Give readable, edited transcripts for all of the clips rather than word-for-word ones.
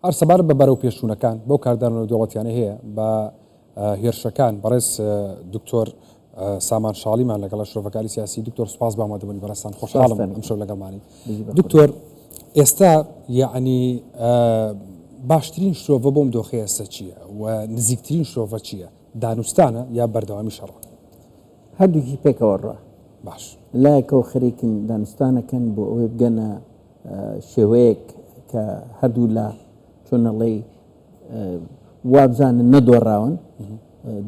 هەر سەبارەت بە بەرەوپێشچوونەکان بەو کاردانەوە نێودەوڵەتیانەی هەیە بە هێرشەکان، بەڕێز دکتۆر سامان شاڵیمان لەگەڵە شرۆڤەکاری سیاسی. دکتۆر سوپاس بۆ ئامادەبوونی بەڕێزتان، خۆشحاڵم ئەمشەو لەگەڵمانی. دکتۆر ئێستا یەعنی باشترین شرۆڤە بۆم دۆخی ئێستا چییە و نزیکترین شرۆڤە چییە؟ دانوستانە یا بەردەوامی شەڕە؟ هەردووکی پێکەوە ڕا. باش. لایەکەوە خەریکن دانوستانەکەن بۆ ئەوەی بگەنە شێوەیەک کە هەردوو لا چۆن ئەڵێی وابزانن نەدۆڕاون،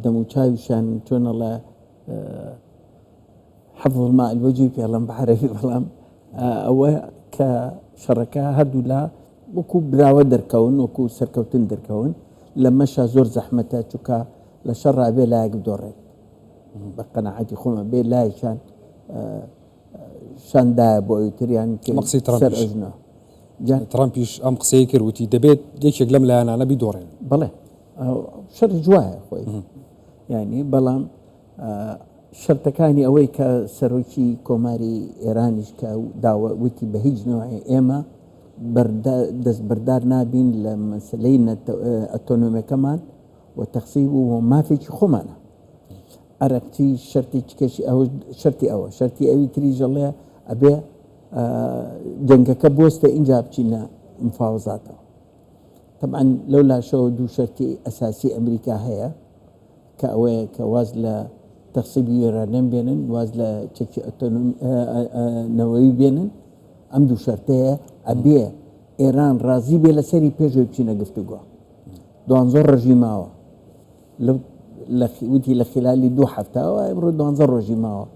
دەموچاویشان چۆن ئەڵێ حفظ الماء الوجه پێڵم بە عەرەبی، بەڵام ئەوە کە شەڕەکە هەردوو لا وەکو براوە دەرکەون، وەکو سەرکەوتن دەرکەون. لەمەشا زۆر زەحمەتە، چونکە لە شەڕا بێ لایەک بدۆڕێت. بە قەناعەتی خۆمە بێ لایەکیان شان دایە بۆ ئەوی تریان قسەی ترەمپیش ترەمپیش ئەم قسەی کرد وتی دەبێت یەکێک لەم لایەنانە بیدۆڕێن. بەڵێ شەڕی جوایە خۆی یعنی، بەڵام شەرتەکانی ئەوەی کە سەرۆکی کۆماری ئێرانیش کە داوە وتی بە هیچ نەوعێ ئێمە دەستبەردار نابین لە مەسلەی ئەتۆنۆمەکەمان و تەخسیب و مافێکی خۆمانە. عەرەقچی شەرتی چکەشی ئەو شەرتی ئەوە شەرتی ئەوی تریش ئەڵێ ئەبێ جەنگەکە بوەستێ ئینجا بچینە مفاوەزاتەوە. تەبعەن لەو لاشەوە دوو شەرتی ئەساسی ئەمریکا هەیە کە ئەوەیە کە واز لە تەخسیبی یۆرانیەم بێنن، واز لە چەکی ئەتۆنۆم نەوەوی بێنن. ئەم دوو شەرتەیە ئەبێ ئێران ڕازی بێ لەسەری پێش ئەوەی بچینە گفتوگۆ. دوانزە ڕۆژی ماوە. لەو لە وتی لە خلالی دوو هەفتەوە ئەمڕۆ دوانزە ڕۆژی ماوە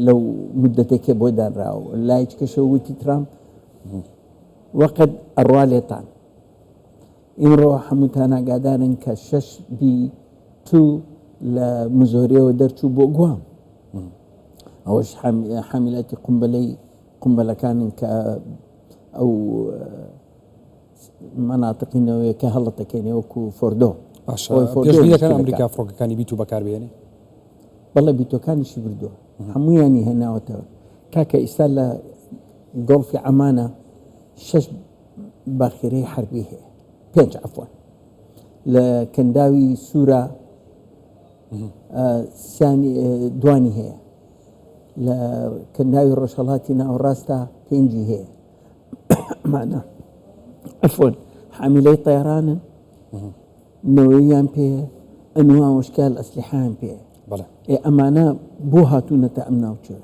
لەو مدەتێکێ بۆ دانراوە. لای کەشەوە وتی ترامپ وەقت ئەڕوا لێتان. ئیمڕۆ هەمووتان ئاگادارن کە شەش بی تو لە مزۆریەوە دەرچوو بۆ گوام. ئەوەش حامیلاتی قومبەلەی قومبەلەکانن کە ئەو مەناتقی نەوەیەکە هەڵەتەکەینێ وەکو فۆردۆ. باشە پێشبینی دەکەن ئەمریکا فڕۆکەکانی بیتو بەکاربهێنێ؟ بەڵێ بیتۆکانیشی بردووە هەمویانی هێناوەتەوە کاکە. ئیستا لە گۆڵفی عەمانە شەش باخیرەی حربی هەیە، پێنج عەفوان، لە کەنداوی سوورا سیانی دوانی هەیە، لە کەنداوی ڕۆژهەڵاتی ناوەڕاستە پێنجی هەیە. ئەمانە عەفوەن حامیلەی طەیرانن، نەوەییان پێیە، ئەنوا وشکال ئەسلیحەیان پێیە. ئێ ئەمانە بۆ هاتوونەتە ئەم ناوچەیە؟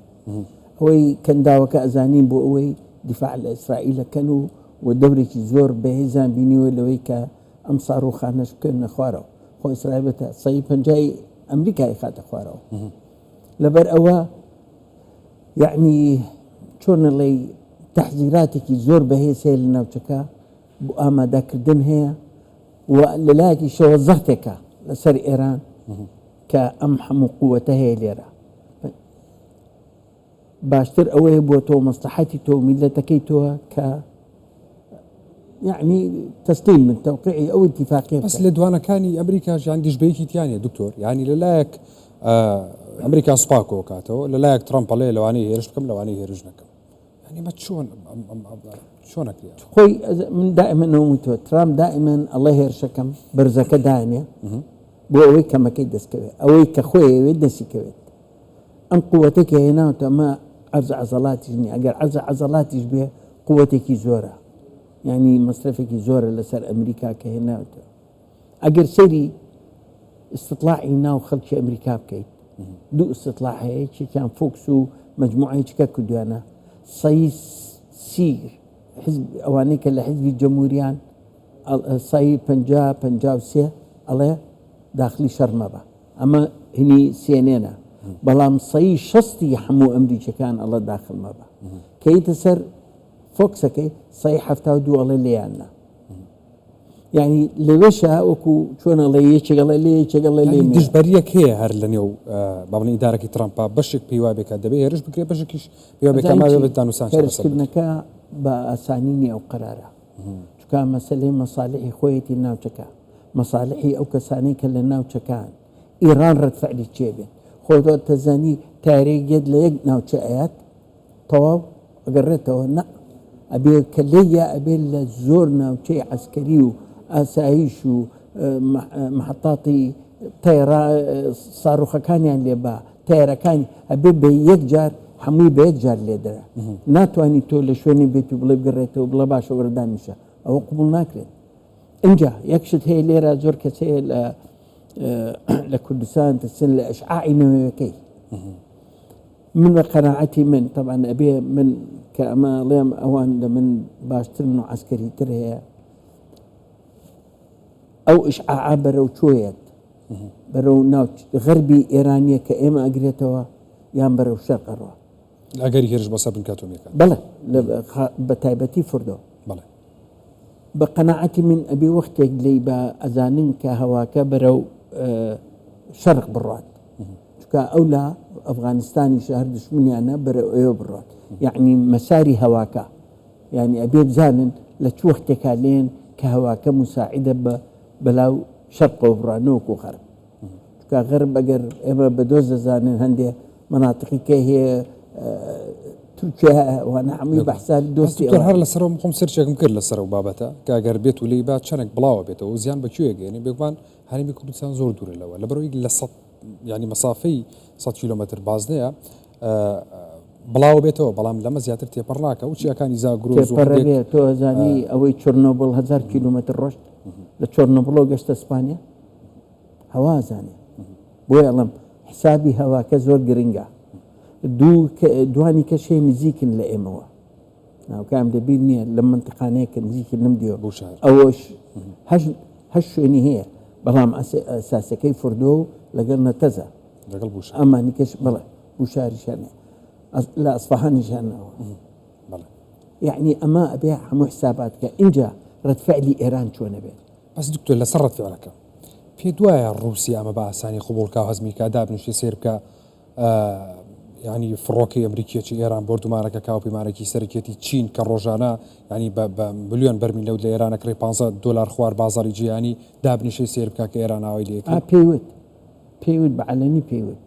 ئەوەی کەنداوەکە ئەزانین بۆ ئەوەی دیفاع لە ئیسرائیلەکەن و و دەورێکی زۆر بەهێزیان بینیوە لەوەی کە ئەم ساروخانەش بکەنە خوارەوە. خۆ ئیسرائیل بێتە سەی پەنجای ئەمریکای خاتە خوارەوە. لەبەر ئەوە یەعنی چۆن ئەڵێی تەحزیراتێکی زۆر بەهێز هەیە لە ناوچەکە بۆ ئامادەکردن هەیە و لەلایەکیشەوە زەختێکە لەسەر ئێران کە ئەم هەموو قووەتە هەیە لێرە. باشتر ئەوەیە بۆ تۆ مەسلحەتی تۆ میلەتەکەی تۆ کە یعنی تەسلیم من تەوقیعی ئەو اتفاقیە بەس لێدوانەکانی ئەمریکاش یان دژبەیەکی تیا نیە دکتۆر، یانی لەلایەک ئەمریکا سوپا کۆکاتەوە، لەلایەک ترەمپ ئەڵێ لەوانەیە هێرش بکەم لەوانەیە هێرش نەکەم، یانی بە چۆن چۆن ئەکرێ؟ خۆی من دائما ئەوم وتوە، ترامپ دائما ئەڵێ هێرشەکەم بەرزەکە دانێ بۆ ئەوەی کەمەکەی دەستکەوێت، ئەوەی کە خۆی ئەیەوێت دەستی کەوێت. ئەم قوەتەی کە هێناوتە ئەمە عەرز عەزەڵاتیش نییە، ئەگەر عەرز عەزەڵاتیش بێ قوەتێکی زۆرە، یعنی مەسرەفێکی زۆرە لەسەر ئەمریکا کە هێناوتەوە. ئەگەر سەیری استطلاعی ناو خەڵکی ئەمریکا بکەیت، دوو استطلاع هەیە، یەکێکیان فۆکس و مجموعەی چکە کردویانە، سەی سی حزب ئەوانەی کە لە حزبی جەمهوریان سەی 50 53 ئەڵێ داخلی شەڕ مەبە، ئەمە هنی سێنێنە، بەڵام سەی شەستی هەموو ئەمریکیەکان ئەڵێ داخل مەبە. کەیتە سەر فۆکسەکەی سەی 72 ئەڵێ لێیان نا. یعنی لەوێشە وەکو چۆن ئەڵێ یەکێک ئەڵێ لێ یەکێک ئەڵێ لێ نییە. دژبەریەک هەیە هەر لە نێو با بڵێین ئیدارەکەی ترەمپا، بەشێک پێی وابێ کە دەبێ هێرش بکرێ، بەشێکیش پێی وابێ کە ماوێ بە دانوسان چارەسەر بکرێ. هێرشکردنەکە بە ئاسانی نییە ئەو قەرارە، چونکە مەسەلەی مەسالحی خۆیەتی ناوچەکە، مەسالحی ئەو کەسانەی کە لە ناوچەکان، ئیران ڕەد فعلی چێ بێت. خۆ تۆ تەزانی تارێک یەت لە یەک ناوچە ئەیات تەواو ئەگەڕێتەوە نا. ئەبێ کە لێیا ئەبێ لە زۆر ناوچەی عەسکەری و ئاسایش و محەتاتی تەیرا ساروخەکانیان لێ با تەیارەکانی ئەبێ بە یەک جار هەمووی بە یەک جار لێدرا ناتوانانی تۆ لە شوێنی بێت و بڵێ بگەڕێتەوە بڵێ باشە وەرە دانیشە ئەوە قبول ناکرێت اینجا یەک شت هەیە لێرە زۆر کەس هەیە لە لە کوردستان ترسن لە ئەشعاعی نەوەیەکەی من بە قەناعەتی من تەبعەن ئەبێ من کە ئەمە ئەڵێم ئەوان لە من باشترن و عەسکەری تر هەیە ئەو ئیشعاعە بەرەو چۆیەت بەرەو ناو غەربی ئێرانیە کە ئێمە ئەگرێتەوە یان بەرەو شەرق ئەڕوا ئەگەری هێرش بۆ سەر بنکە ئەتۆمیەکان بەڵێ بە تایبەتی فردۆ بەڵێ بە قەناعەتی من ئەبێ وەختێک لێی بە ئەزانن کە هەواکە بەرەو شەرق بڕات چونکە ئەو لا ئەفغانستانیشە هەر دشمنیانە بەرەو ئەوێ بڕات یعنی مەساری هەواکە یعنی ئەبێ بزانن لە چ وەختێکا لێن کە هەواکە مساعدە بە بەلاو شەرقەوە بڕا نەوەکو غەرب چونکە غەرب ئەگەر ئێمە بە دۆست دەزانن هەندێ مناتقی کە هەیە تورکیا وانە هەمووی بە حسابی دۆستی دکتۆر هەر لەسەرەوە خۆم سێرچێکم کرد لەسەر ئەو بابەتە کە ئەگەر بێت و لێی با چەنێک بڵاوە بێتەوە و زیان بە کوێ گەیەنێ بێگومان هەرێمی کوردستان زۆر دوورە لەوە لەبەرئەوەی لە سەد یانی مەسافەی 100 کیلۆمەتر بازنەیە بڵاوە بێتەوە بەڵام لەمە زیاتر تێپەڕ ناکە و چیاکانی زاگرۆس و تێپەڕ بێ تۆ ئەزانی ئەوەی چۆرنۆبڵ هەزار کیلۆمەتر ڕۆشت لە چۆرنۆبڵەوە گەشتە ئیسپانیا هەوا ئەزانێ بۆیە ئەڵێم حسابی هەواکە زۆر گرنگە دوو دوانی کەش هەیە نزیکن لە ئێمەوە ناوکام لەبیر نییە لە منتیقانەیە کە نزیکی لەم دیوە بوشار ئەوەش هەش هەش شوێنی هەیە بەڵام ئەساسەکەی فردۆ و لەگەڵ نەتەزە لەگەڵ بوشار ئەمانی کەش بڵێ بوشاریشان هەیە لە ئەسفەهانیشانەوە بەڵێ یعنی ئەمە ئەبێ هەموو حسابات کە ئینجا ڕەدفعلی ئێران چۆنە بێت بەس دکتۆر لەسەر ڕەدفعلەکە پێت وایە ڕووسیا ئەمە بە ئاسانی قبوڵ کا و هەزمی کا دابنیشێ سەیر بکا یانی فڕۆکەی ئەمریکیەکی ئێران بۆردومانەکە کا و پەیمانێکی سەرەکیەتی چین کە ڕۆژانە ینی بە ملیۆن بەرمیل نەوت لە ئێرانە کڕی 15 دلار خوار بازاری جیهانی دابنیشێ سەیر بکا کە ئێران ئاوای لێ کرد. پێیوت پێیوت بە عەلەنی پێیوت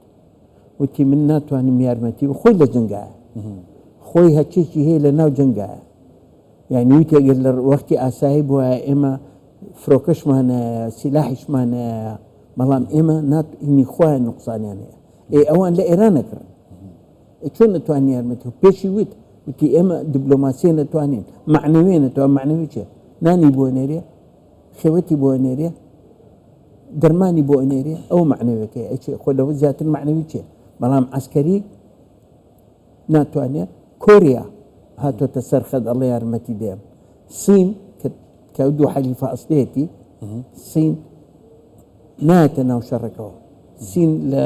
وتی من ناتوانم یارمەتی خۆی لە جەنگایە خۆی هەرچێکی هەیە لە ناو جەنگایە یانی وتی ئەگەر لە وەختی ئاسایی بوایە ئێمە فرۆکەشمان هەیە سیلاحیشمان هەیە بەڵام ئێمە نات هینی خۆیان نوقسانیان هەیە ئێ ئەوان لە ئێران نەکڕن چۆن نتوانین یارمەتی پێشی وت وتی ئێمە دیبلۆماسیە نتوانین معنەوێ نتوان معنەوی چێ نانی بۆ نێرێ خێوەتی بۆ نێرێ دەرمانی بۆ نێرێ ئەو معنەوەکەی ئەچێ خۆ لەوە زیاتر معنەوی چێ بەڵام عسکەری ناتوانێ کۆریا هاتۆتە سەر خەت ئەڵێ یارمەتی دێم سین کە ئەو دوو حەلیفە ئەسلێتی سین نایەتە ناو شەڕەکەوە سین لە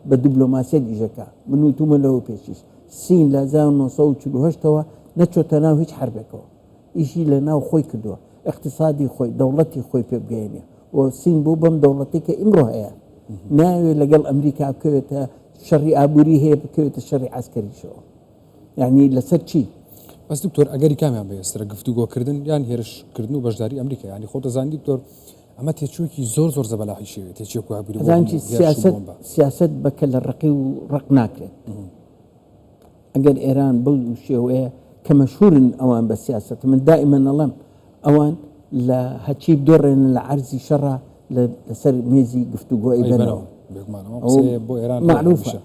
بە دیبلۆماسیەت ئیشەکە من وتومە لەوە پێشیش سین لە 1940ەوە نەچۆتە ناو هیچ حربێکەوە ئیشی لە ناو خۆی کردووە اقتصادی خۆی دەوڵەتی خۆی پێ بگەێنێ و سین بوو بەم دەوڵەتی کە ئیمڕۆ هەیە ناوێ لەگەڵ ئەمریکا بکەوێتە شەڕی ئابووری هەیە بکەوێتە شەڕی عەسکەریشەوە یعنی لەسەر چی؟ بەس دکتۆر ئەگەری کامیان بەهێزترە گفتوگۆکردن یان هێرشکردن و بەشداری ئەمریکا یانی خۆت دەزانی دکتۆر ئەمە تێچوویەکی زۆر زۆر زەبەلاحی شێوێ تێچووەک وا بیرو ئەزانی چی سیاسەت سیاسەت بە کەلە ڕەقی و ڕق ناکرێت ئەگەر ئێران بەو شێوەیە کە مەشهورن ئەوان بە سیاسەت من دائیمەن ئەڵێم ئەوان لە هەچی بدۆڕێنن لە عەرزی شەڕا لەسەر مێزی گفتوگۆ ئەیبەنەوە مەعروفە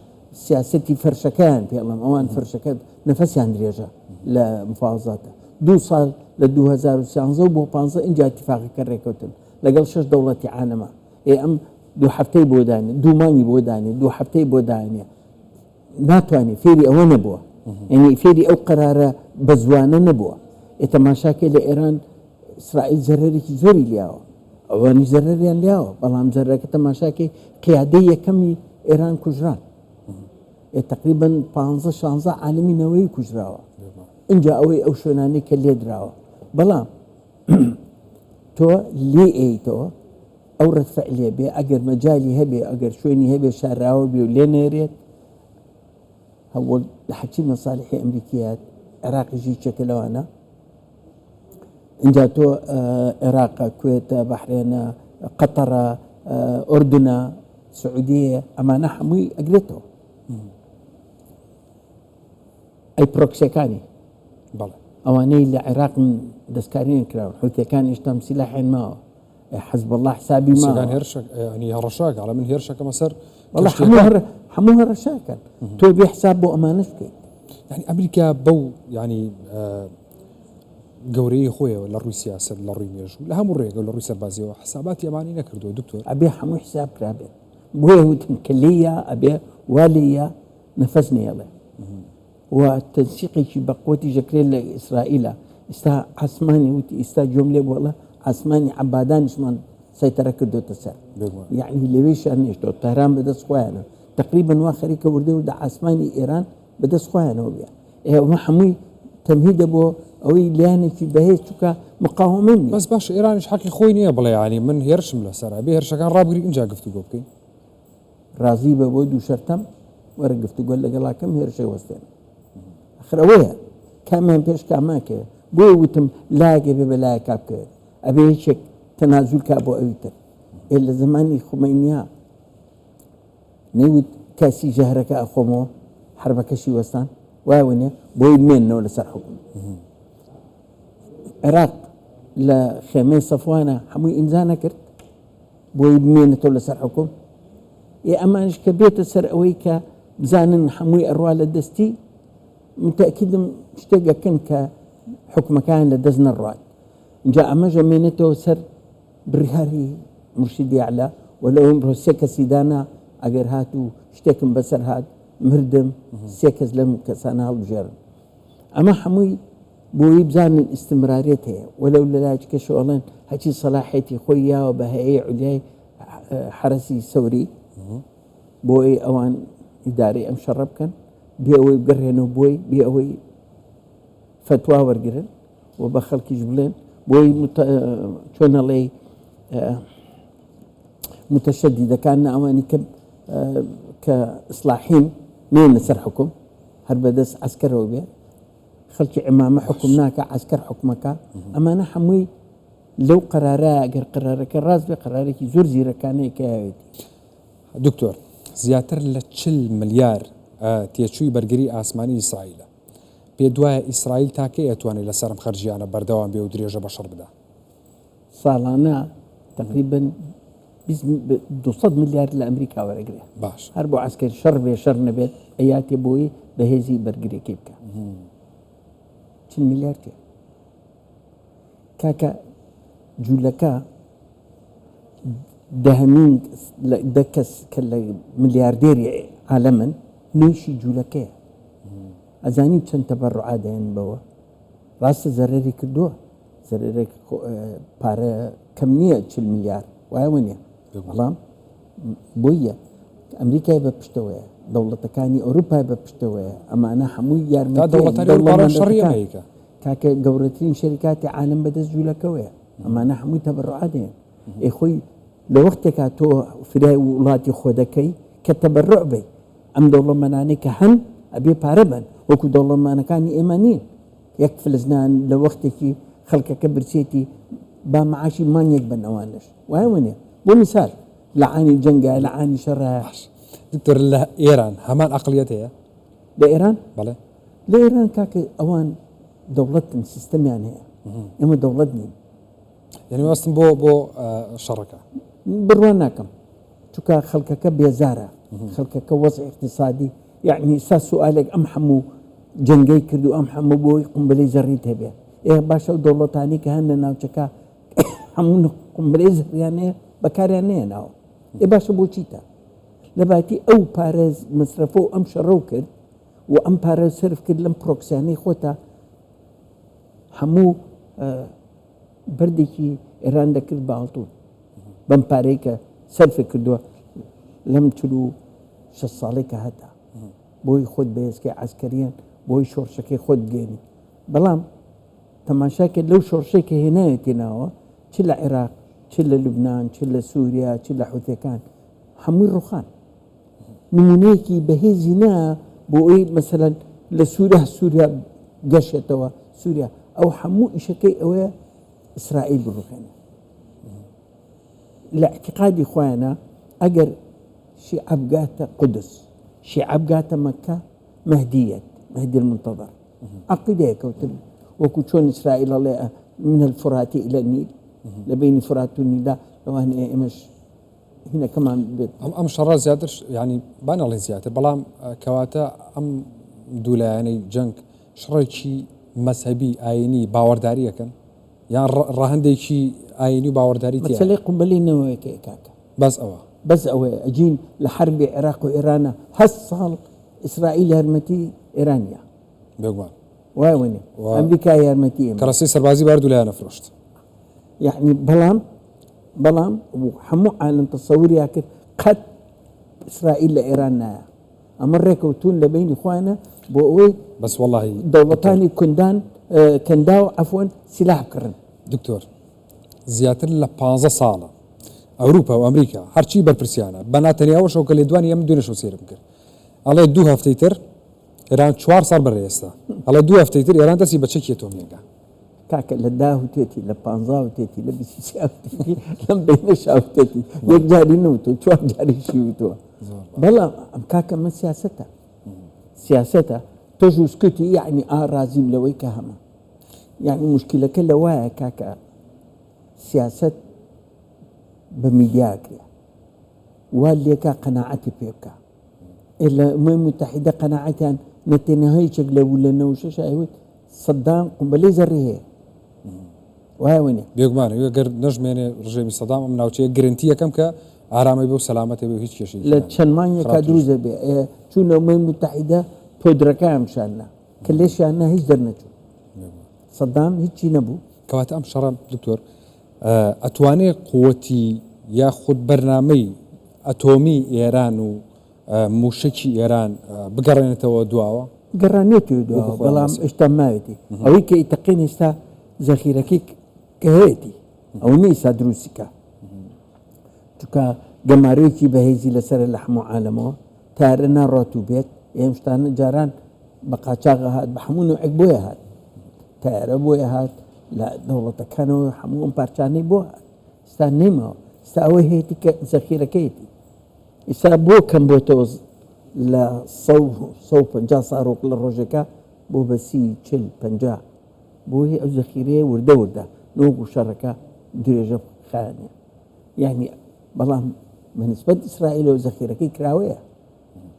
سیاسەتی فەرشەکەیان پێ ئەڵێم ئەوان فەرشەکە نەفەسیان درێژە لە مفاوەزاتە دوو ساڵ لە 2013 بۆ 15 ئینجا اتفاقەکە ڕێکەوتن لەگەڵ شەش دەوڵەتی عالەمە ئێ ئەم دوو هەفتەی بۆ دانێ دوو مانگی بۆ دانێ دوو هەفتەی بۆ دانێ ناتوانێ فێری ئەوە نەبووە یعنی فێری ئەو قەرارە بە زوانە نەبووە ئێ تەماشاکەی لە ئێران ئیسرائیل زەرەرێکی زۆری لیاوە ئەوانی زەرەریان لیاوە بەڵام زەرەکە تەماشاکەی قیادەی یەکەمی ئێران کوژران ئێ تقریبا 15 16 عالمی نەوەی کوژراوە اینجا ئەوەی ئەو شوێنانەی کە لێدراوە بەڵام تۆ لێ ئەیتەوە ئەو ڕەد فعلە بێ ئەگەر مەجالی هەبێ ئەگەر شوێنی هەبێ شارراوە بێ و لێ نێرێت هەوە لە حەچی مەسالحی ئەمریکیات عێراقیش یەکێکە لەوانە اینجا تۆ عێراقە کوێتە بەحرێنە قەتەرە ئۆردنە سعودیە ئەمانە هەمووی ئەگرێتەوە ئەی پرۆکسیەکانی بەڵێ. ئەوانەی لە عێراقن دەستکاری نەکراون، حوتیەکان هێشتام سیلاحیان ماوە، حزبوڵڵا حسابی ماوە. حوسیەکان هێرشە یانی هەڕەشە ئەڵێ من هێرشەکەمە سەر وەڵا هەموو هەڕ هەموو هەڕەشەکەن تۆ بێ حساب بۆ ئەمانەش بکەیت. یانی ئەمریکا بەو یانی گەورەیی خۆیەوە لە ڕووی سیاسەت لە ڕووی مێژوو لە هەموو ڕێگە لە ڕووی سەربازیەوە حساباتی ئەمانی نەکردووە دکتۆر. ئەبێ هەموو حساب کرابێت بۆیە وتم کە لێیە ئەبێ وا لێیە نەفەس نەیەڵێ. و تەنسیقێکی بەقوەتیش ئەکرێت لە ئیسرائیلە ئیستا عاسمانی وتی ئیستا گوێم لێ بوو ئەڵێ عاسمانی عەبادانیشمان سەیتەرە کردۆتە سەر یعنی لەوێشیان نێشتەوە تاران بەدەست خۆیانە تقریبا وا خەریکە وردە وردە عاسمانی ئێران بەدەست خۆیانەوە بێ ئێمە هەمووی تەمهیدە بۆ ئەوەی لایەنێکی بەهێز چووکە مقاومە نیە. بەس باشە ئێرانیش حەقی خۆی نییە بڵێ یانی من هێرشم لەسەرە بێ هێرشەکان ڕابگری ئینجا گفتوگۆ بکەین. ڕازی بە بۆ دووشەرتەم وەرە گفتوگۆ لەگەڵا کەم هێرشێ وەستێنە ئەخر ئەوەیە کامیان پێش کاماکەوێ بۆیە وتم لایەک ئەبێ بە لایەکا بکەوێت ئەبێ یەکێک تەنازول کا بۆ ئەوی تر ئێ لە زمانی خومەینیا نەیوت کاسی ژەهرەکە ئەخۆمەوە حربەکەشی وەستان وایە ونیە بۆی بمێننەوە لەسەر حکوم عێراق لە خێمەی سەفوانە هەمووی ئیمزا نەکرد بۆی بمێنێتەوە لەسەر حوکم؟ ئێ ئەمانیش کە بێتە سەر ئەوەی کە بزانن هەمووی ئەڕوا لە دەستی، من تەئکیدم شتێک ئەکەن کە حوکمەکەیان لە دەست نەڕوات. ئینجا ئەمەش ئەمێنێتەوە سەر بڕیاری مورشیدی ئەعلا و لەو ئەمڕۆ سێ کەسی دانا ئەگەر هاتوو شتێکم بەسەر هات مردم سێ کەس لەم کەسانە هەڵبژێرن. ئەمە هەمووی بۆی بزانن ئیستمراریەت هەیە وەلەو لەلایەکی کەشەوە ئەڵێن هەچی سەلاحیەتی خۆی یاوە بە هەیئەی عولیای حەرەسی سەوری بۆی ئەوان ئیدارەی ئەم شەڕە بکەن بێ ئەوەی بگەڕێنەوە بۆی بێ ئەوەی فەتوا وەرگرن و بە خەڵکیش بڵێن بۆی چۆن ئەڵێی متەشەدیدەکان ناوانی کە کە ئیسلاحین نێنە سەر حکوم هەر بەدەست عەسکەرەوە بێ خەڵکی عمامە حوکم ناکا عەسکەر حوکمەکا ئەمانە حەمووی لەو قەرارە گەر قەرارەکە ڕاست بێ قەرارێکی زۆر زیرەکانەیە کە یاوێتی. دکتۆر زیاتر لە 40 ملیار تێچووی بەرگری ئاسمانی ئیسرائیلە. پێت وایە ئیسرائیل تا کەی ئەتوانێ لەسەر ئەم خەرجیانە بەردەوام بێ و درێژە بە شەڕ بدا؟ ساڵانە تەقریبەن 200 ملیارد لە ئەمریکا وەرەگرێ باش هەر بۆ عسکەری شەڕ بێ شەڕ نەبێت ئەیاتێ بۆی بەهێزی بەرگریەکەی بکە چل ملیارد تێ کاکە جوولەکە دەهەمین دە کەس کە لە ملیاردێری عالەمن نوێشی جوولەکەیە ئەزانی چەند تەبەڕعا دەیەن بەوە ڕاستە زەرەری کردووە زەرەرێک پارە کەم نییە چل ملیار وایە وە نیە بەڵام بۆیە ئەمریکای بە پشتەوەیە دەوڵەتەکانی ئەوروپای بە پشتەوەیە ئەمانە هەمووی یارمەتی کاکە گەورەترین شەریکاتی عالم بەدەست جوولەکەوەیە ئەمانە هەمووی تەبەڕعاتێن ئێ خۆی لە وەختێکا تۆ فریای وڵاتی خۆ دەکەی کە تەبەڕع بی ئەم دەوڵەمەنانەی کە هەن ئەبێ پارە بن وەکو دەوڵەمانەکانی ئێمە نین یەک فلس نان لە وەختێکی خەڵکەکە برسێتی با معاشی مانگێک بن ئەوانەش وایە وەنیە بۆ میسال لە عانی جەنگە لە عانی شەڕە. باش دکتۆر لە ئێران هەمان ئەقڵیەت هەیە؟ لە ئێران؟ بەڵێ. لە ئێران کاکە ئەوان دەوڵەتن سیستەمیان هەیە ئێمە دەوڵەت نین. یعنی مەبەستم بۆ بۆ شەڕەکە. بڕوا ناکەم چونکە خەڵکەکە بێزارە خەڵکەکە وەزعی ئیقتیسادی یەعنی ئیستا سوئالێک ئەم هەموو جەنگەی کرد و ئەم هەموو بۆی قومبلەی زەڕیت هەبێ ئێ باشە ئەو دەوڵەتانی کە هەن لە ناوچەکە هەموو قومبلەی زەڕیان هەیە بەکاریان نەهێناوە ئێ باشە بۆ چیتە لەباتی ئەو پارە مەسرەفە و ئەم شەڕە و کرد و ئەم پارە سەرف کرد لەم پرۆکسیانەی خۆتا هەموو بەردێکی ئێران دەکرد بە ئاڵتون بەم پارەی کە سەرفی کردووە لەم 46 ساڵەی کە هەتا بۆی خۆت بەهێزکەی عەسکەریان بۆی شۆڕشەکەی خۆت بگەێنی بەڵام تەماشا کرد لەو شۆڕشەی کە هێنایەتی ناوە چ لە عێراق چ لە لوبناان چ لە سووریا چ لە حوتەکان هەمووی ڕوخان نمونەیەکی بەهێزی نا بۆ ئەوی مەسەلەن لە سووریا سووریا گەشێتەوە سووریا ئەو هەموو ئیشەکەی ئەوەیە ئیسرائیل بڕوخێنێ لە اعتقادی خۆیانە ئەگەر شیعە بگاتە قودس شیعە بگاتە مەکە مەهدیەت مەهدی المنتظر عقیدەیە کەوتن. وەکو چۆن ئیسرائیل ئەڵێ من الفراتی الى النیل لە بینی فرات و نیلدا لەوانەیە ئێمەش هینەکەمان بێت. ئەم شەڕە زیاتر یانی با نەڵێین زیاتر بەڵام کەواتە ئەم دوو لایەنەی جەنگ شەڕێکی مەزهەبی ئاینی باوەڕداریەکەن یان ڕەهەندێکی ئاینی و باوەڕداری تیایە؟ مەسەلەی قومبەلەی نەوەیەکەیە کاکە. بەس ئەوە. بەس ئەوەیە ئەجین لە حەربی عێراق و ئێرانە هەشت ساڵ ئیسرائیل یارمەتی ئێران یا. بێگومان. وایە وەنیە؟ ئەمریکا یارمەتی ئێمە. کەرەسەی سەربازی بە هەردوو لایەنە فرۆشت. یەعنی بەڵام بەڵام هەموو عالم تەسەوریا کرد قەت ئیسرائیل لە ئێران نایە. ئەمە ڕێکەوتوون لە بەینی خۆیانە بۆ ئەوەی بەس وەڵاهی دەوڵەتانی کوندان کەنداو عەفوەن سیلاح بکڕن. دکتۆر زیاتر لە پانزە ساڵە ئەوروپا و ئەمریکا هەرچی بەرپرسیانە بە ناتەنیاوەشەوە کە لێدوانی ئەم دوێنێ شەو سەیرم کرد ئەڵێ دوو هەفتەی تر ئێران چوار ساڵ بەر لە ئێستا ئەڵێ دوو هەفتەی تر ئێران دەستی بە چەکی ئەتۆمی ئەکا. کاکە لە دا وتێتی لە پانزا وتێتی لە 23 وتێتی لەم بەینەشا وتێتی یەک جاری نەوتووە چوار جاریشی وتووە بەڵام ئەم کاکە من سیاسەتە سیاسەتە تۆش وسکوتی یعنی ئا ڕازیم لەوەی کە هەمە یعنی مشکلەکە لەوایە کاکە سیاسەت بە میدیا کرێ وا لێکا قەناعەتی پێ بکە ئێ لە ئومەی موتەحیدە قەناعەتیان نەتەنیاهۆ یەکێک لە بوو لە 96 ئەیوت سەدام قومبەلەی زەڕی هەیە وایە وەنیە؟ بێگومان گەر نەژمێنێ ڕژێمی سەدام ئەم ناوچەیە گرنتی یەکەم کە ئارامەی بێ و سەلامەتێ بێ و هیچ کێشەیەکی لە چەند مانگێکا دروست دەبێ ئێ چوونە ئومەی موتەحیدە پۆدرەکەیان پیشان نا کە لێشیان نا هیچ دەرنەچوو سەدام هیچی نەبوو. کەواتە ئەم شەڕە دکتۆر ئەتوانێ قوتی یاخود بەرنامەی ئەتۆمی ئێران و موشەکی ئێران بگەڕێنێتەوە دواوە؟ گەڕانێتەوە دواوە بەڵام ئێستا ماوێتی ئەوەی کە ئیتەقێن ئێستا زەخیرەکەی کە هەیەتی ئەو نیە ئێستا دروستی کا چونکە گەمارۆیەکی بەهێزی لەسەرە لە هەموو عالەمەوە تارە ناڕات و بێت ئێم شتانە جاران بە قاچاغە هات بە هەموو نوعێک بۆیە هات تارە بۆیە هات لە دەوڵەتەکانەوە هەموو ئەم پارچانەی بۆ هات ئستا نەیماوە ئستا ئەوەی هەیەی کە زەخیرەکەیەتی ئیستا بۆ کەم بۆتەوە لە 150 ساڕۆک لە ڕۆژێکە بۆ بە سی چل 50 بۆیە ئەو زەخیرەیە وردە وردە نۆک و شەڕەکە درێژە خایەنێ یعنی بەڵام بە نسبەت ئیسرائیلەوە زەخیرەکەی کراوەیە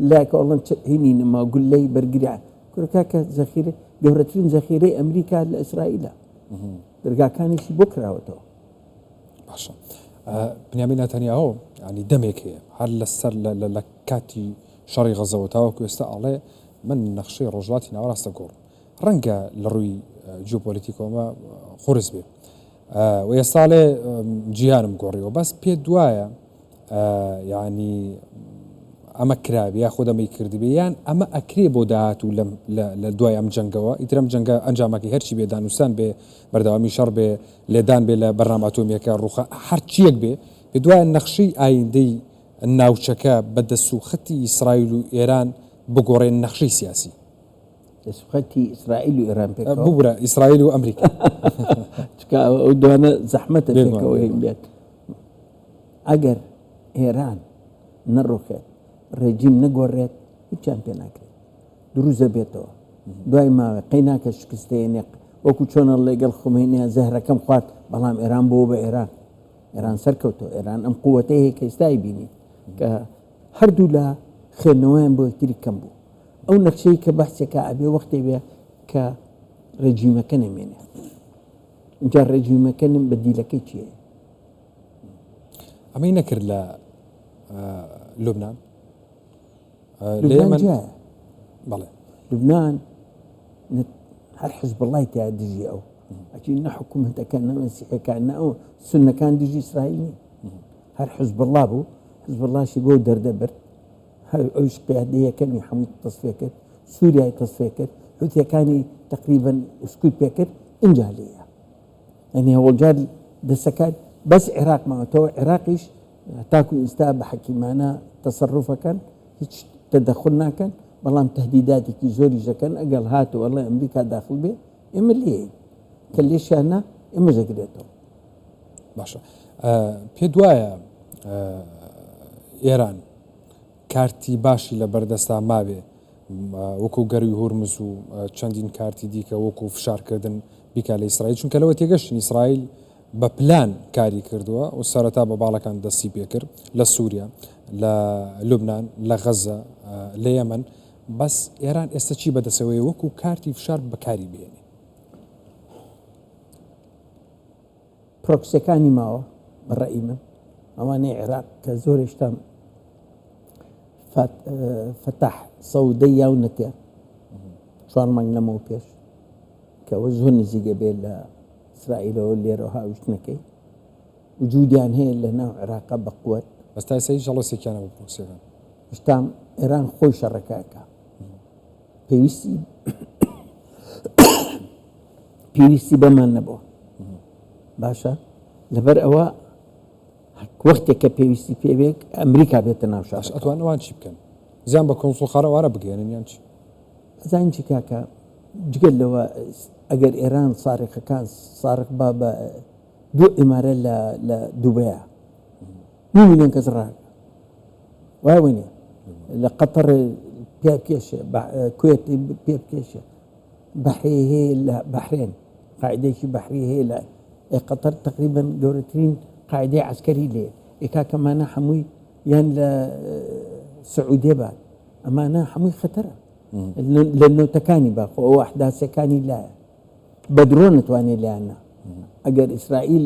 لایەکە ئەڵەن هینی نەما گولەی بەرگری کورە کاکە زەخیرە گەورەترین زەخیرەی ئەمریکا لە ئیسرائیلە دەرگاکانیشی بۆ کراوەتەوە. باشە بنیامین ناتانیاهۆ ینی دەمێک هەیە هەر لەسەر لە کاتی شەڕی غەزەوە تاوەکو ئێستا ئەڵێ من نەخشەی ڕۆژهەڵاتی ناوەڕاستە گۆڕم ڕەنگە لە ڕووی جیۆپۆلیتیکەوە قورس بێ و ئێستا لێ جیهانم گۆڕیەوە بەس پێ دوایە یعنی ئەمە کرابێ یاخود ئەمەی کردبێ یان ئەمە ئەکرێ بۆ داهاتوو لەم لە دوای ئەم جەنگەوە ئیتر ئەم جەنگە ئەنجامەکەی هەرچی بێ دانوستان بێ بەردەوامی شەڕ بێ لێدان بێ لە بەرنامە ئەتۆمییەکە ڕووخا هەرچییەک بێ پێ دوایە نەخشەی ئایندەی ناوچەکە بە دەسوخەتی ئیسرائیل و ئێران بگۆڕێ نەخشەی سیاسی. دەسوخەتی ئیسرائیل و ئێران پێکەوە؟ ببورە ئیسرائیل و ئەمریکا. چونکە ئەو دوانە زەحمەتە پێکەوە هین بێت. ئەگەر ئێران نەڕوخێت، ڕێجیم نەگۆڕێت، هیچیان پێ ناکرێت. دروست دەبێتەوە. دوای ماوەیەک قەی ناکە شکست دێنێ وەکو چۆن ڵێگەڵ خومەینیان زەهرەکەم خوارد، بەڵام ئێران بۆ بە ئێران. ئێران سەرکەوتەوە. ئێران ئەم قووەتەی هەیە کە ئێستا ئەیبینین کە هەردوو لا خوێندنەوەیان بۆ یەکتری کەم بوو. ئەو نەخشەی کە بەحسێکا ئەبێ وەختێ بێ کە ڕێجیمەکە نەمێنێ. ئینجا ڕێجیمەکە نم بەدیلەکەی چییە؟ ئەمەی نەکرد لە لوبناان لوبنان بەڵێ لوبناان هەر حزبڵای تیا دژی ئەو ئەچی نە حکوومەتەکە نە مەسیحەکان نە ئەو سنەکان دژی ئیسرائیل نین هەر حزبڵا بوو حزبڵاشی بۆ دەردە برد هەر ئەوش قیادەیەکەمی هەمووی تەسفیە کرد سووریای تەسفیە کرد حوتیەکانی تقریبا سکوت پێ کرد اینجا لێیە یعنی هەوڵجار دەسەکان بەس عێراق ماوەتەوە عێراقیش تاکو ئیستا بە حەکیمانە تەسەروفەکەن هیچ تەدەخول ناکەن بەڵام تهدیداتێکی زۆریش دەکەن ئەگەڵ هاتوو ئەڵێ ئەمریکا داخل بێ ئێمە لێین کە لێشیان نا ئێمە دەگرێتەوە. باشە پێت وایە ئێران کارتی باشی لە بەردەستا مابێ؟ وەکو گەروی هورمز و چەندین کارتی دیکە وەکو فشارکردن بیکا لە ئیسرائیل، چونکە لەوە تێگەشتین ئیسرائیل بە پلان کاری کردووە و سەرەتا بە باڵەکان دەستی پێکرد لە سووریا، لە لوبناان، لە غەزە، لە یەمەن، بەس ئێران ئێستا چی بەدەسەوەیە وەکو کارتی فشار بەکاری بهێنێ؟ پرۆکسیەکانی ماوە بە ڕەئی من ئەوانەی عێراق کە زۆر هێشتا فەتاح سەودەی یاونەتێ چوار مانگ لەمەوە پێش کە ئەوە زۆر نزیکە بێت لە ئیسرائیلەوە لێرەوە هاویشتنەکەی وجودیان هەیە لە ناو عێراقا بە قوت. بەس تا ئێستا هیچ هەڵوێستێکیان نەبوو پرۆکسیەکان. هێشتا ئێران خۆی شەڕەکە ئەکا پێویستی پێویستی بەمان نەبووە باشە لەبەر ئەوە وەختێک کە پێویستی پێبێت ئەمریکا بێتە ناو شار ئەتوان ئەوان چی بکەن زیان بە کۆنسوڵخانە وانە بگەێنن یان چی ئەزانین چی کاکە جگەل لەوە ئەگەر ئێران سارقەکان سارق با بە دوو ئیمارە لە لە دوبەیە نیو میلیۆن کەس ڕاکە وایە وە نیە لە قەتەڕ پێ بکێشێ کوێت پێ بکێشێ بەحری هەیە لە بەحرێن قاعدەیەکی بەحری هەیە لە قەتەر تقریبا گەورەترین قاعدەی عسکەری لێ ئێکاکەمانە هەمووی یان لە سعودیە بات ئەمانە هەمووی خەتەرە لە نۆتەکانی باخۆ ئەو ئەحداسەکانی لایە بە درۆ نەتوانێت لایەن نا ئەگەر ئیسرائیل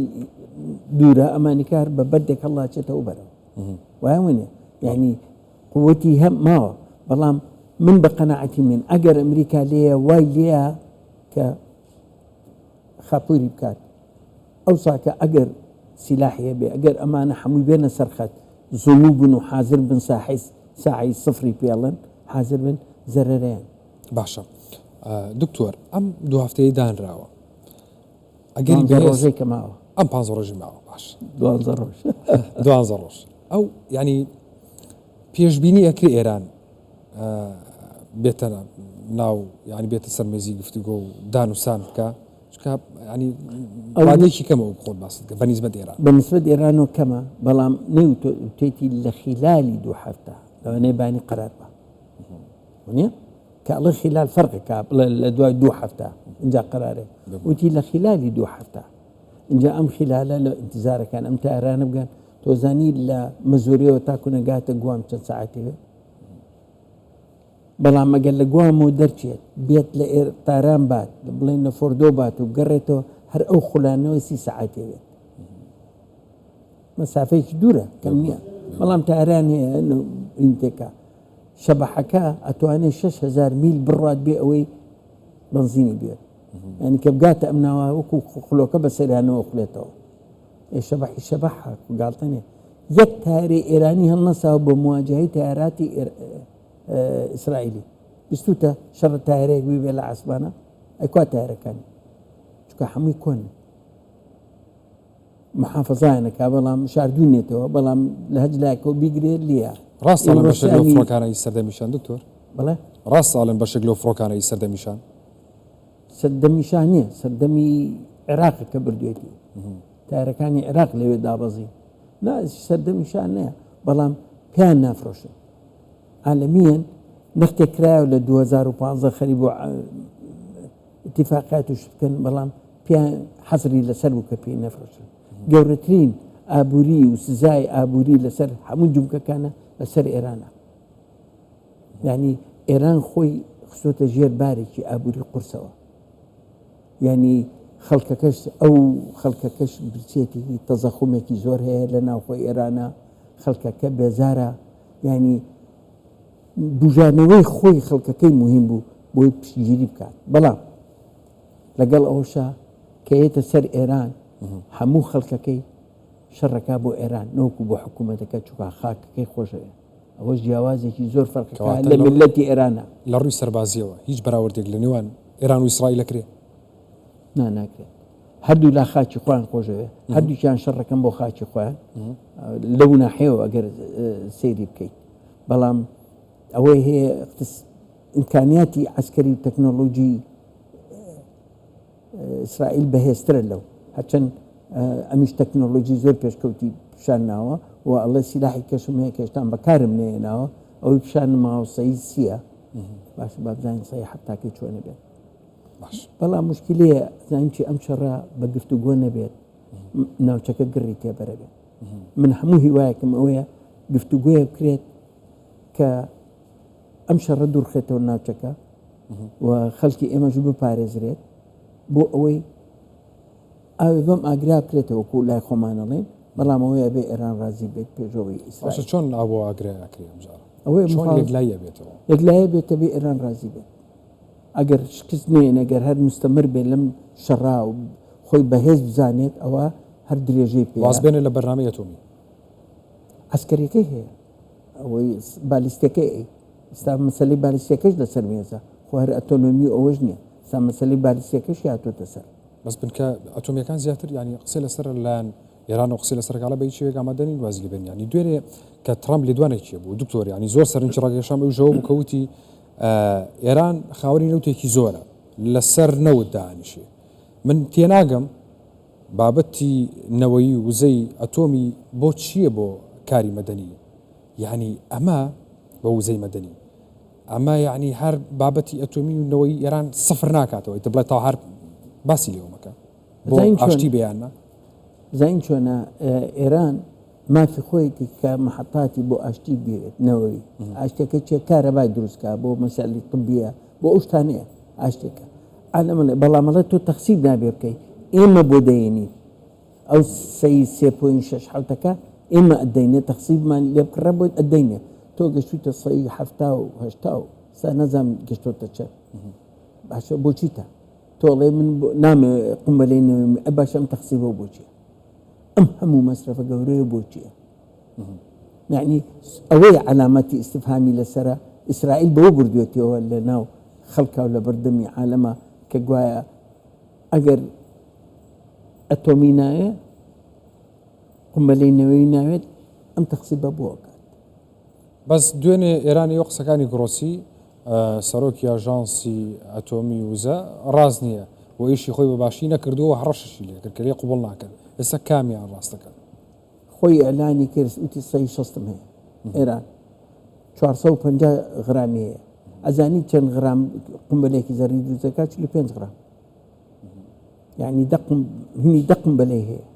دوورە ئەمانی کار بە بەردێک هەڵاچێتەوە بەرەوە وایە وەنیە یعنی قوتی هەم ماوە بەڵام من بە قەناعەتی من ئەگەر ئەمریکا لێیە وای لێیە کە خاپوری بکات ئەوسا کە ئەگەر سیلاحی هەبێ ئەگەر ئەمانە حەمووی بێنە سەر خەت زوو بن و حازر بن ساحەی ساعەی سفری پێڵن حازر بن زەرەرەیان. باشە دکتۆر ئەم دوو هەفتەیە دانراوە ئەگەری دوانزە ڕۆژەی کە ماوە ئەم پانزە ڕۆژی ماوە باش دوانزە ڕۆژ دوانزە ڕۆژ ئەو ینی پێشبینی ئەکرێ ئێران بێتە ناو یعنی بێتە سەر مێزی گفتوگۆ و دانوسان بکە چونکە ینی ئەوادێکی کەمە وەک خۆت باست کرد بە نیسبەت ئێران. بە نیسبەت ئێرانەوە کەمە بەڵام نەیوتێتی لە خیلالی دوو هەفتە لەوانەیە بانی قەرار بە نیە کە ئەڵێ خلال فەرقێکا بڵێ لە دوای دوو هەفتە اینجا قەرارێ وتی لە خلالی دوو هەفتە اینجا ئەم خلالە لە ئینتزارەکان ئەم تارانە بگەن تۆزانی لە مزوریەوە تاکو نەگاتە گوام چەند ساعەتی بێ بەڵام ئەگەر لە گوامەوە دەرچێت بێت لە ئێر تاران بات بڵێن لە فۆردۆ بات و بگەڕێتەوە هەر ئەو خولانەوەی سی سەعاتێ بێت مەسافەیەکی دوورە کەم نییە بەڵام تاران هەیە ئینتێکە شەبەحەکە ئەتوانێت 6000 میل بڕات بێ ئەوەی بەنزینی بێت ینی کە بگاتە ئەم ناوە وەکو خلۆکە بەسەریانەوە خولێتەوە ئێ شەبەحی شەبەحە گاڵتە نیە یەک تایرەی ئێرانی هەڵنەساوە بە مواجهەی تایراتی ئیسرائیلی بیستوتە شەڕە تایرەیەک ببێ لە عاسمانە ئەی کوا تایرەکانی چونکە هەمووی کۆن محافظایانە کا بەڵام شاردونێتەوە بەڵام لە هەج لایەکەوە بیگرێت لیە ڕاستە ئەڵێن بەشێک لەو فڕۆکانەی سەردەمیشان دکتۆر بەڵێ ڕاستە ئەڵێن بەشێک لەو فڕۆکانەی سەردەمیشان سەردەمی شا نییە، سەردەمی عێراقە کە بردوێتی. تایرەکانی عێراق لەوێ دابەزین. نا سەردەمی شا نییە، بەڵام پێیان نافرۆشن. عالەمیەن نەختێک کرایەوە لە 2015 خەری بۆ اتفاقات و شت بکەن، بەڵام پێیان حەزری لەسەر بوو کە پێی نەفرۆشن. گەورەترین ئابووری و سزای ئابووری لەسەر هەموو جومگەکانە لەسەر ئێرانە. یانی ئێران خۆی خستۆتە ژێر بارێکی ئابووری قورسەوە یانی خەڵکەکەش ئەو خەڵکەکەش برچێتی تەزەخومێکی زۆر هەیە لە ناوخۆی ئێرانە خەڵکەکە بێزارە یانی بژانەوەی خۆی خەڵکەکەی مهم بوو بۆی پشتگیری بکات بەڵام لەگەڵ ئەوشا کە یەتە سەر ئێران هەموو خەڵکەکەی شەڕەکە بۆ ئێران نەوەکو بۆ حکوومەتەکە چووکە خاکەکەی خۆشەوێت ئەوەش جیاوازێکی زۆر فەرقەکە کەواتە لە لە میللەتی ئێرانە. لە ڕووی سەربازییەوە هیچ بەراوردێک لە نێوان ئێران و ئیسرائیل ئەکرێ؟ نا ناکرێت. هەردوو لا خاکی خۆیان خۆشەوێ، هەردووکیان شەڕەکەن بۆ خاکی خۆیان لەو ناحیەوە ئەگەر سەیری بکەیت. بەڵام ئەوەی هەیە ئیمکانیاتی عەسکەری و تەکنۆلۆژی ئیسرائیل بەهێزترە لەو، هەرچەند ئەمیش تەکنۆلۆژی زۆر پێشکەوتی پیشان ناوە و ئەڵێ سیلاحی کەشم هەیە کە هێشتان بەکارم نەهێناوە، ئەوەی پیشان ماوە سەی سییە. باش بابزانین سەی حەفتاکەی چۆنە بێت باش بەڵام مشکلەیە زانین چی ئەم شەڕە بە گفتوگۆ نەبێت ناوچەکە گڕی تێبەرە بێت من هەموو هیوایەکم ئەوەیە گفتوگۆیە بکرێت کە ئەم شەڕە دوورخێتەوە ناوچەکە و خەڵکی ئێمەش بپارێزرێت بۆ ئەوەی ئاوێ بەم ئاگرا بکرێتەوە وەکو لای خۆمان ئەڵێن، بەڵام ئەوەی ئەبێ ئێران ڕازی بێت پێشەوەی ئیسرائیل. باشە چۆن ئاو بۆ ئاگرە ئەکرێ ئەم جارە؟ ئەوەیە چۆن مخاڵ یەکلایی ئەبێتەوە؟ یەکلایی بێتە بێ ئێران ڕازی بێت. ئەگەر شکست نەیەنێ گەر هەر مستەمر بێت لەم شەڕا و خۆی بەهێز بزانێت ئەوە هەر درێژەی پێیە. واز بێنێ لە بەرنامەی ئەتۆمی. عەسکەریەکەی هەیە. ئەوەی بالیستەکەی ئەی. ئیستا مەسەلەی بالیستەکەش لەسەر مێزە. خۆ هەر ئەتۆنۆمی و ئەوەش نییە. ئیستا مەسەلەی بالیستەکەشی هاتۆتە سەر. بەس بنکە ئەتۆمیەکان زیاتر یانی قسەی لەسەر لەلایەن ئێران و قسەی لەسەر کاڵە بە هیچ شێوەیەک ئامادە نین وازی لێ بێنن یانی دوێنێ کە ترەمپ لێدوانێکی بوو دکتۆر یانی زۆر سەرنجی ڕاکێشام ئەویش ئەوە بوو کە وتی ئێران خاوەنی نەوتێکی زۆرە لەسەر نەوت دانیشێ من تێناگەم بابەتی نەوەیی وزەی ئەتۆمی بۆ چییە بۆ کاری مەدەنی یعنی ئەمە بە وزەی مەدەنی ئەمە یەعنی هەر بابەتی ئەتۆمی و نەوەیی ئێران سفر ناکاتەوە ئیتر بڵێ تا هەر باسی لێوە مەکە بۆ زین چۆن ئاشتی بێ یان نا؟ زین چۆنە ئێران مافی خۆیەتی کە محەتاتی بۆ ئاشتی بێت نەوەوی ئاشتەکە چێ کارەبای دروستکە بۆ مەسەلی طبیە بۆ ئەو شتانەیە ئاشتێکە عالەمەڵێ بەڵام ئەڵێ تۆ تەخسیب نابێ بکەی ئێمە بۆ دەێنی ئەو سەی سێ پۆین شەش حەوتەکە ئێمە ئەدەینێ تەخسیبمان لێ بکڕە بۆت ئەدەینێ تۆ گەشتویتە سەی حەفتا و هەشتا و سا نازانم گەشتۆتە چەند باشە بۆچیتە تۆ ئەڵێ من نامێ قومبەلەی نەوێم ئە باشە ئەم تەخسیبە بۆچیە ئەم هەموو مەسرەفە گەورەیە بۆچیە یعنی ئەوەی علامەتی ئیستفهامی لەسرە ئیسرائیل بەوە بردوێتەوە لە ناو خەڵکا و لە بەردەمی عالەمە کە گوایە ئەگەر ئەتۆمی ناوێ قومبەلەی نەوەی ناوێت ئەم تەخسیبە بۆ ئەکات. بەس دوێنێ ئێرانی و قسەکانی گڕۆسی سەرۆکی ئاژانسی ئەتۆمی وزە ڕاست نییە و ئیشی خۆی بە باشی نەکردووە و هەڕەشەشی لێ کرد کە لێی قبوڵ ناکەن. ئێستا کامیان ڕاست دەکەن؟ خۆی ئیعلانی کرد وتی سەی شەستم هەیە ئێران 450 غرامی هەیە ئەزانی چەند غرام قومبەلێکی زەری دروست دەکات 45 غرام یعنی دەقم هینی دەقم بەلەی هەیە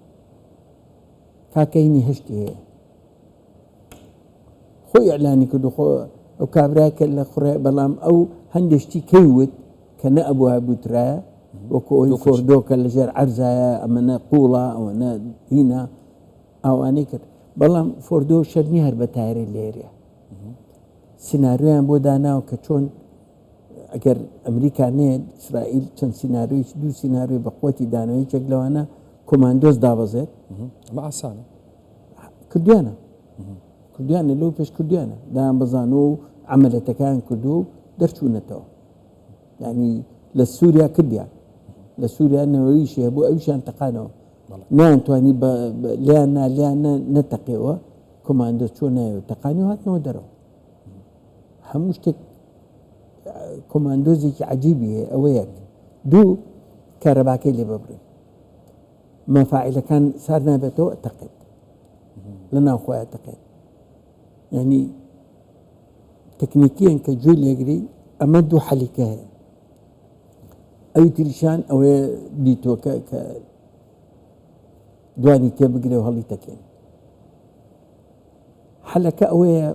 کاکە هینی هەشتی هەیە خۆی ئیعلانی کردو خۆ ئەو کابرای کە لە خوڕێ بەڵام ئەو هەندێک شتی کەی وت کە نە ئەبوایە بوترایە وەکو ئەوی فۆردۆ کە لەژێر عەرزایە ئەمەنە قوڵە ئەوەنە هینە ئەوانەی کرد بەڵام فۆردۆ شەر نییە هەر بە تایرەی لێرە سیناریۆیان بۆ داناوە کە چۆن ئەگەر ئەمریکا نێت ئیسرائیل چەند سیناریۆیەکی دوو سیناریۆی بە قوتی دانەوە یەکێک لەوانە کۆماندۆز دابەزێت ئەمە ئاسانە کردویانە کردویانە لەو پێش کردویانە دایان بەزانەوە و عملەتەکان کردو و دەرچوونەتەوە یعنی لە سووریا کردیان لە سووریا نەوەیشی هەبوو ئەویشیان تەقانەوە نەیانتوانی لیان نا لیان نەتەقێەوە کۆماندۆ چۆ نایەوە تەقانی و هاتنەوە دەرەوە هەموو شتێک کۆماندۆزێکی عجیبی هەیە ئەوە یەک دوو کارەباکەی لێ ببڕین مەفاعلەکان سار نابێتەوە تەقێت لە ناو خۆیان تەقێت یعنی تەکنیکیان کە گوێی لێگری ئەمە دوو حەلیکە هەیە ئەوی تریشان ئەوەیە دیتۆکە کە دوانی تێ بگرێ و هەڵی تەکێن حەلەکە ئەوەیە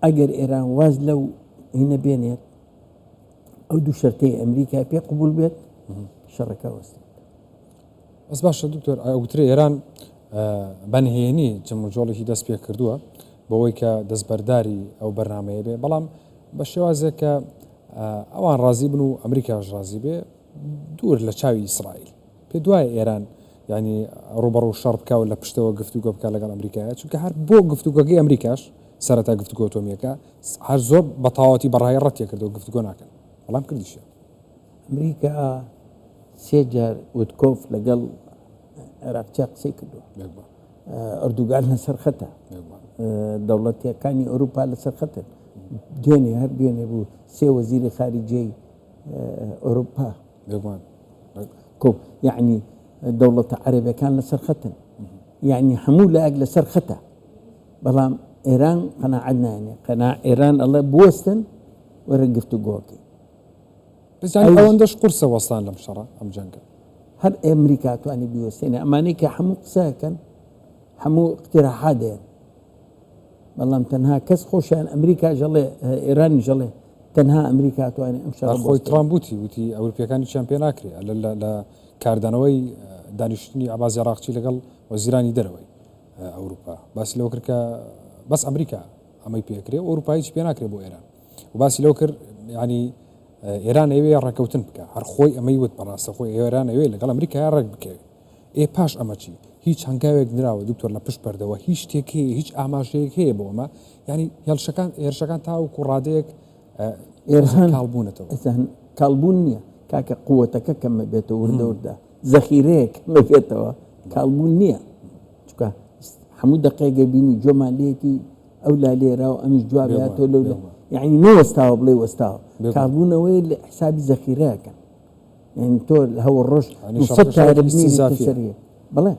ئەگەر ئێران واز لەو هینە بێنێت ئەو دوو شەرتەی ئەمریکا پێ قبول بێت شەڕەکە وەستێت. بەس باشە دکتۆر ئەوترێ ئێران بەنهێنی جموجۆڵێکی دەست پێ کردووە بەوەی کە دەستبەرداری ئەو بەرنمەیە بێ بەڵام بە شێوازێک کە ئەوان ڕازی بن و ئەمریکاش ڕازی بێ دوور لە چاوی ئیسرائیل پێ دوایە ئێران یعنی ڕوبەڕوو شەڕ بکە و لە پشتەوە گفتوگۆ بکە لەگەڵ ئەمریکایە چونکە هەر بۆ گفتوگۆگەی ئەمریکاش سەرەتا گفتوگۆ ئەتۆمیەکە هەر زۆر بەتەواوەتی بەڕای ڕەتیە کردەوە گفتوگۆ ناکەن بەڵام کردیشیان. ئەمریکا سێ جار وتکۆف لەگەڵ عێراقچیا قسەی کردووە. ئەردوگان لەسەر خەتە. دەوڵەتەکانی ئەوروپا لەسەر خەتن. دوێنێ هەر دوێنێ بوو سێ وەزیری خارجیەی ئەوروپا کۆ یعنی دەوڵەتە عەرەبەکان لەسەر خەتن. یعنی هەموو لایەک لەسەر خەتە. بەڵام ئێران قەناعەت نایەنێ. قەنا ئێران ئەڵێ بوەستن. وەرە گفتوگۆکەی. بزانین ئەوەندەش قورسە وەستان لەم شەڕە ئەم جەنگە. هەر ئەمریکا توانی بیوەستێنێ ئەمانەی کە هەموو قسەکەن هەموو اقتراحات دێن بەڵام تەنها کەس خۆشیان ئەمریکا ژەڵێ ئێرانی ژەڵێ تەنها ئەمریکا توانێ ئەم شەڕە خۆی ترامپ وتی وتی ئەوروپیەکانی چیان پێ ناکرێ لە کاردانەوەی دانیشتنی عەباس عێراقچی لەگەڵ وەزیرانی دەرەوەی ئەوروپا باسی لەوە کرد کە بەس ئەمریکا ئەمەی پێکرێ ئەوروپا هیچ پێ ناکرێ بۆ ئێران و باسی لەوە کرد ینی ئێران ئەوێ ڕێککەوتن بکە هەر خۆی ئەمەی وت بەڕاستە خۆی ئێران ئەوێ لەگەڵ ئەمریکا ڕێک بکەوێت ئێ پاش ئەمە چی؟ هیچ هەنگاوێک نراوە دکتۆر لە پشت پەردەوە هیچ شتێک هەیە هیچ ئاماژەیەک هەیە بۆ ئەمە یانی هێڵشەکان هێرشەکان تاوەکو ڕادەیەک ئێران کاڵ بوونەتەوە. ئێستا کاڵبوون نییە کاکە قوتەکە کەمە بێتەوە وردە وردە زەخیرەیە کەمە بێتەوە کاڵبوون نییە چکە هەموو دقەیەگە بینی جۆمان لێتی ئەو لا لێرا و ئەمیش جواباتەوە لەو یعنی نەوەستاوە بڵێ وەستاوە کاڵبوونەوەی لە حسابی زەخیرەکەن یعنی تۆ هەوە ڕۆژ تارە بنیری بەڵێ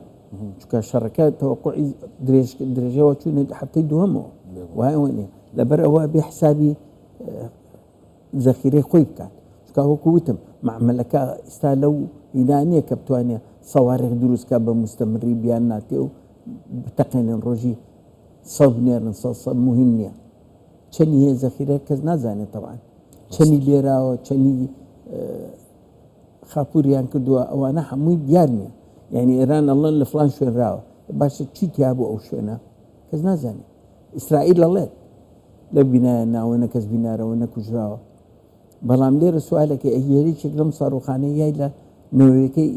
چونکە شەڕەکە تەوەقعی درێژ درێژەوە چوونە هەفتەی دووەمەوە وایەوە نیە لەبەر ئەوە بێ حسابی زەخیرەی خۆی بکات چکا وەکو وتم معمەلەکە ئستا لەو هینا نییە کە بتوانێت سەوارێک دروستکە بە مستەمری بیان ناتێ و بتەقێنن ڕۆژی سە بنێرن سە سە مهم نییە چەنی هەیە زەخیرە کەس نازانێت تەوان چەنی لێراوە چەنی خاپوریان کردووە ئەوانە هەمووی دیار نییە یعنی ئێران ئەڵەن لە فلان شوێنراوە باشە چی تیا بوو ئەو شوێنە کەس نازانێت ئیسرائیل ئەڵێت لەو بینایە ناوە نە کەس بینارەوە نەکوژراوە بەڵام لێرە سوالەکە ئەگەرێکێک لەم ساڕۆخانەی یای لە نەوەیەکەی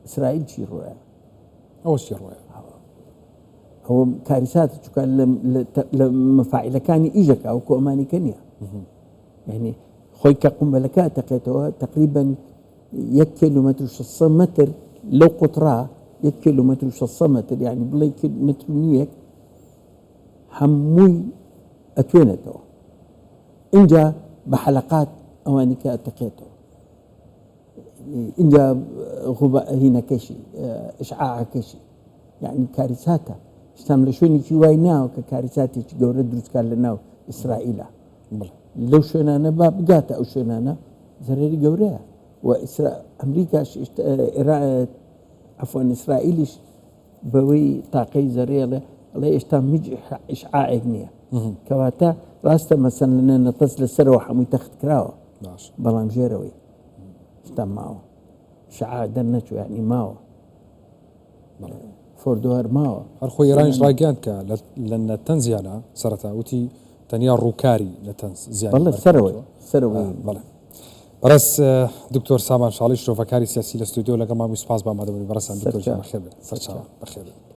ئیسرائیل چی ڕۆیە ئەوە چی ڕۆیە ئەوە کاریسات چکە لە مەفاعلەکانی ئیژەکە ئەو کۆمانیکە نییە یعنی خۆی کە قومبەلەکە تەقێتەوە تقریبا یەک کیلومتر و 600 متر لەو قوتڕا یەک کیلومتر و 600 متر یعنی بڵێ متر و نیوێک هەمووی ئەتوێنێتەوە اینجا بە حەلقات ئەوانی کە ئەتەقێتەوە ئینجا هینەکەشی ئیشعاعەکەشی یعنی کاریساتە شتام لە شوێنێکی وای ناوە کە کاریساتێکی گەورە دروستکار لە ناو ئیسرائیلە لەو شوێنانە با بگاتە ئەو شوێنانە زەرەری گەورەیە و ئەمریکاش عفوان ئیسرائیلیش بەوەی تاقەی زەرێڵێ ئەڵێ ئێشتا هیچ ئیشعاعێک نییە کەواتە ڕاستە مەسەن لە نەتەس لەسەرەوە هەمووی تەخت کراوە بەڵام ژێرەوەی شتا ماوە شعاع دەرنەچوو یعنی ماوە فۆردۆ هەر ماوە. هەر خۆی ئێرانیش ڕایگەیاند کە لە نەتەنز زیانە، سەرەتا وتی تەنیا ڕووکاری نەتەنز زیانی بەڵێ سەرەوەی بەرکەوتووە. سەرەوەی. بەڵێ. بەڕێز دکتۆر سامان شاڵی شرۆڤەکاری سیاسی لە ستۆدیۆ لەگەڵمان بووی سوپاس بۆ ئامادەبوونی بەڕێزتان دکتۆر گیان سەرچاو. بەخێر بێن. سەرچاو. سەرچاوە. بەخێر بێن.